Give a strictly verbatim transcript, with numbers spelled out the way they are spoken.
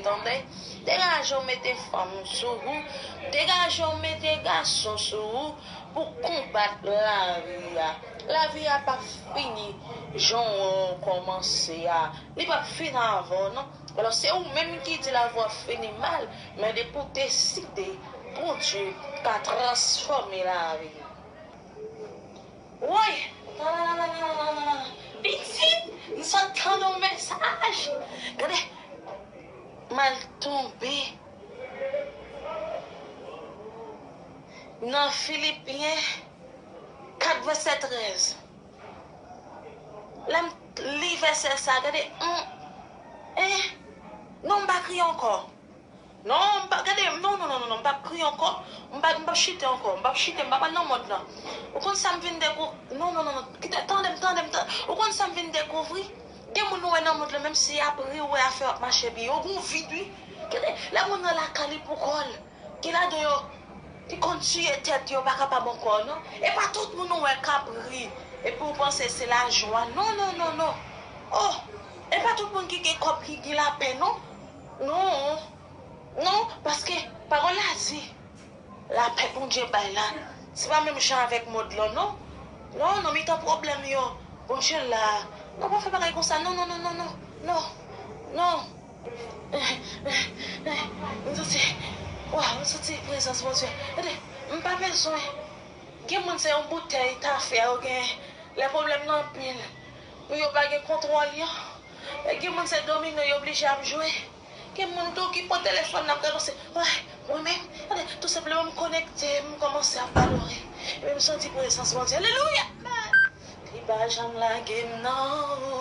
Tande, degaje w mete fanm sou ou, degaje w mete gason sou ou pou konbat lavi a. Lavi a p ap fini jan w kòmanse a. Li p ap fini avè w non. Alò, se ou menm ki di lavi w ap fini mal, men depi w deside, Bondye ka transfòme lavi w. Woy! Pitit, m sot tande yon mesaj. Gade, m al tonbe nan Filipyen kat vèsè trèz. Lè m li vèsè sa, gade, m, eh, non, m pa kriye ankò. Non, m pa, gade, non, non, non, non, non, m p ap kriye ankò. M p ap, m p ap chite ankò. M p ap chite, m p ap al nan mond lan. Ou konn sa m vin dekou-, non, non, non, non. Kite, tande m, tande m, tande. Ou konn sa m vin dekouvri? Gen moun ou wè nan mond lan, menm si y ap ri, ou wè afè yo ap mache byen. Yo gon vid, wi. Gade, lè moun nan lakay li poukò l, ki ladan yo, ki konn tiye tèt yo, pa kapab ankò, non. E pa tout moun ou wè k ap ri, epi ou panse se lajwa. Non, non, non, non. Oh, e pa tout moun ki gen kòb ki gen lapè, non. Non. Non, paske pawòl la di, lapè Bondye bay la, se pa menm jan avèk mond lan, non. Non, nan mitan pwoblèm yo, Bondye la. Non, pa fè bagay konsa, non, non, non, non, non, non, non. M santi, waw, m santi prezans Bondye. Gade, m pa bezwen. Gen moun se yon boutèy tafya yo gen. Lè pwoblèm nan anpil, pou yo pa gen kontwòl yo. E gen moun se domino yo oblije ap jwe. Gen moun tou ki pran telefòn nan ap gade se, ay, mwen menm, gade, tou senpleman m konekte, m kòmanse ap adore. Epi m santi prezans Bondye. Alelouya! Li pa janm lage m non.